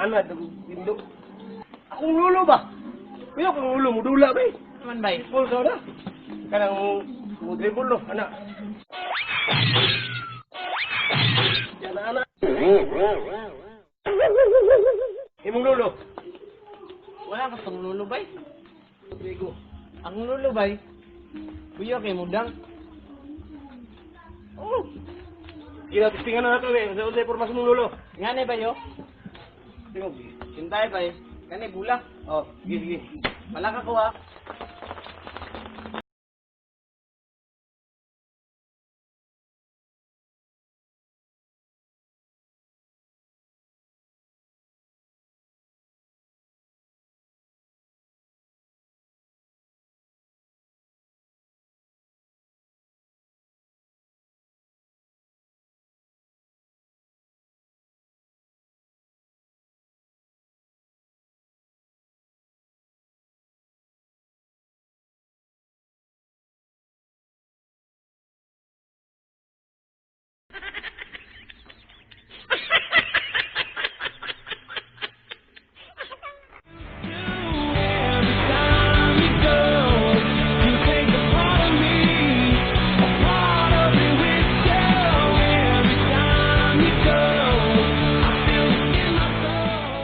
Ana, tindo. Akong lulo ba? Kuya, akong lulo, mudula ba eh. Man bay. Full ka na. Kanang mo dribble no, ana. Yan ana. Imong lulo. Wala ka pang lulo bay. Rodrigo. Ang lulo bay. Kuya kay mudang. Oh. Gina testingan na nato eh. Sa unsay pormasyon mong lulo. Ngani ba yo? Tingog. Hintay bay. Kani bula. Oh, sige sige. Wala ka kuha.